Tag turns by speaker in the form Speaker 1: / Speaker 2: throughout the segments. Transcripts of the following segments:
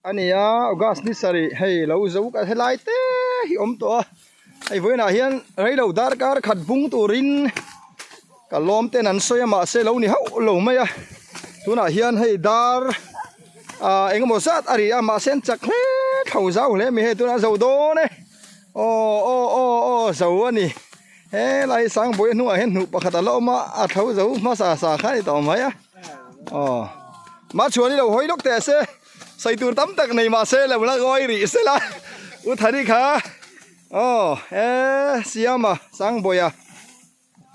Speaker 1: A ni a, August ni sarih hei lo zo ka helai te hi awm tawh a, hei vawiinah hian reilo darkar khat bung turin ka lawm ten an sawi a mahse lo ni hauh lo mai a, tunah hian hei dar ah engemaw zat a ri a mahse an chak hle thlo zau hle mai hei tunah a zo dawn e aw aw aw aw zo a ni helai Sangbawi hnungah hian hnuh pakhat a la awm a a thlo zo hmasa sa kha a ni tawh mai a aw Machhuan i lo hawi lawk teh se. Sawi tur tam tak nei mahse lo la ngawi rih se la U Thani kha aw e Siama Sangbawiha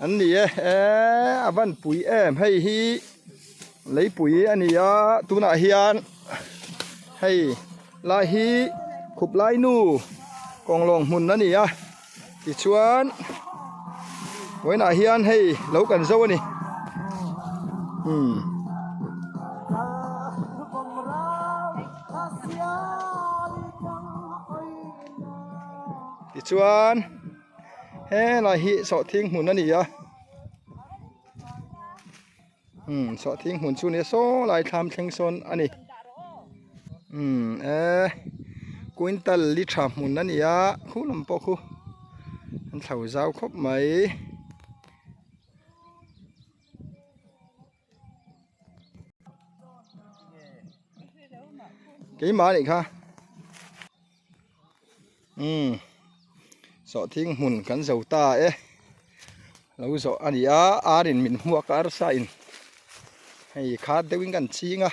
Speaker 1: an ni e e a van pui em hei hi leipui a ni a tunah hian hei lai hi khup lai nu kawnglawng hmun a ni a tichuan vawiinah hian hei lo kan zo a ni umm. Tichuan helai hi sawhthing hmun a ni a umm sawhthing hmun chu nia saw lai thlam thleng sawn a ni umm e quintal li tha hmun a ni a khu lam pawh khu an thlo zau khawp mai. Keimah anih kha umm sawhthing hmun kan zo ta e lo zawh a ni a ar in min hmuak a arsa in hei khat deuhin kan ching a.